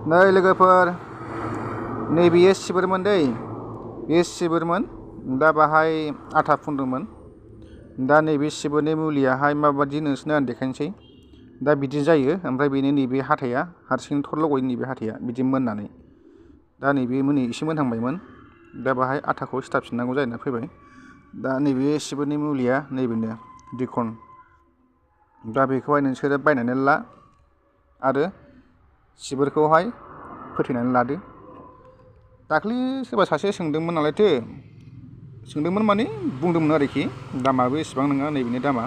नै लोगोफोर नैबेयो सिबोरमोन दै बे सिबोरमोन दा बाहाय आथा फुनदोंमोन दा नैबे सिबोरनि मुलियाहाय माबादि नोंसोरनो आं देखायनोसै दा बिदि जायो ओमफ्राय बेनो नैबे हाथाया हारसिं थरल' गयो नैबे हाथाया बिदि मोननानै दा नैबे एसे मोनहांबायमोन दा बाहाय आथाखौ सिथाबफिननांगौ जानानै फैबाय दा नैबे सिबोरनि मुलिया नैबेनो दिखन दा बेखौहाय नोंसोरो बायनानै ला आरो सिबोरखौहाय फोथैनानै लादो दाख्लै सोरबा सासे सोंदोंमोन नालायथो सोंदोंमोन माने बुंदोंमोन आरोखि दामाबो एसेबां नङा नैबेनि दामा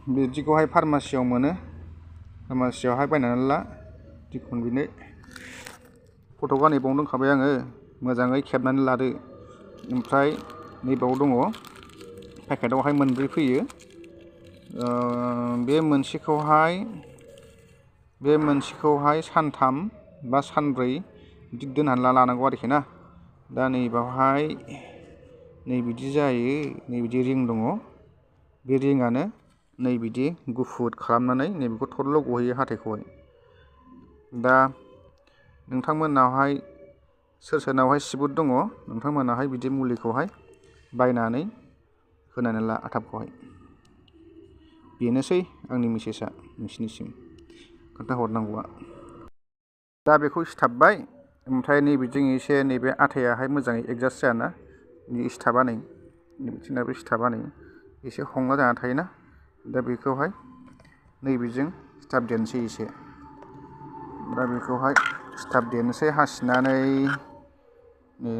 बिदिखौहाय फार्मासियाव मोनो फार्मासियावहाय बायनानै ला दिखन बेनो फट'आ नैबावनो दोनखाबाय आङो मोजाङै खेबनानै लादो ओमफ्राय नैबाव दङ पेकेटावहाय मोनब्रै फैयो बे मोनसेखौहाय सानथाम बा सानब्रै बिदि दोननानै लानांगौ आरोखि ना दा नैबावहाय नैबिदि जायो नैबिदि रिं दङ बे रिंआनो नैबिदि गुफुर खालामनानै नैबेखौ थरल' गहोयो हाथायखौहाय दा नोंथांमोनावहाय सोरनावहाय सिबुर दङ नोंथांमोनाहाय बिदि मुलिखौहाय बायनानै होनानै ला आथाबखौहाय बेनोसै आंनि मेसेजआ नोंसिनिसिम खोन्थाहरनांगौआ दा बेखौ सिथाबबाय ओमफ्राय नैबेजों एसे नैबे आथायाहाय मोजाङै एडजास्ट जायाना सिथाबा नै नैबेथिंनाबो सिथाबा नै एसे हंला जानानै थायोना दा बेखौहाय नैबेजों सिथाबदेरनोसै एसे दा बेखौहाय सिथाबदेरनोसै हासिनानै नै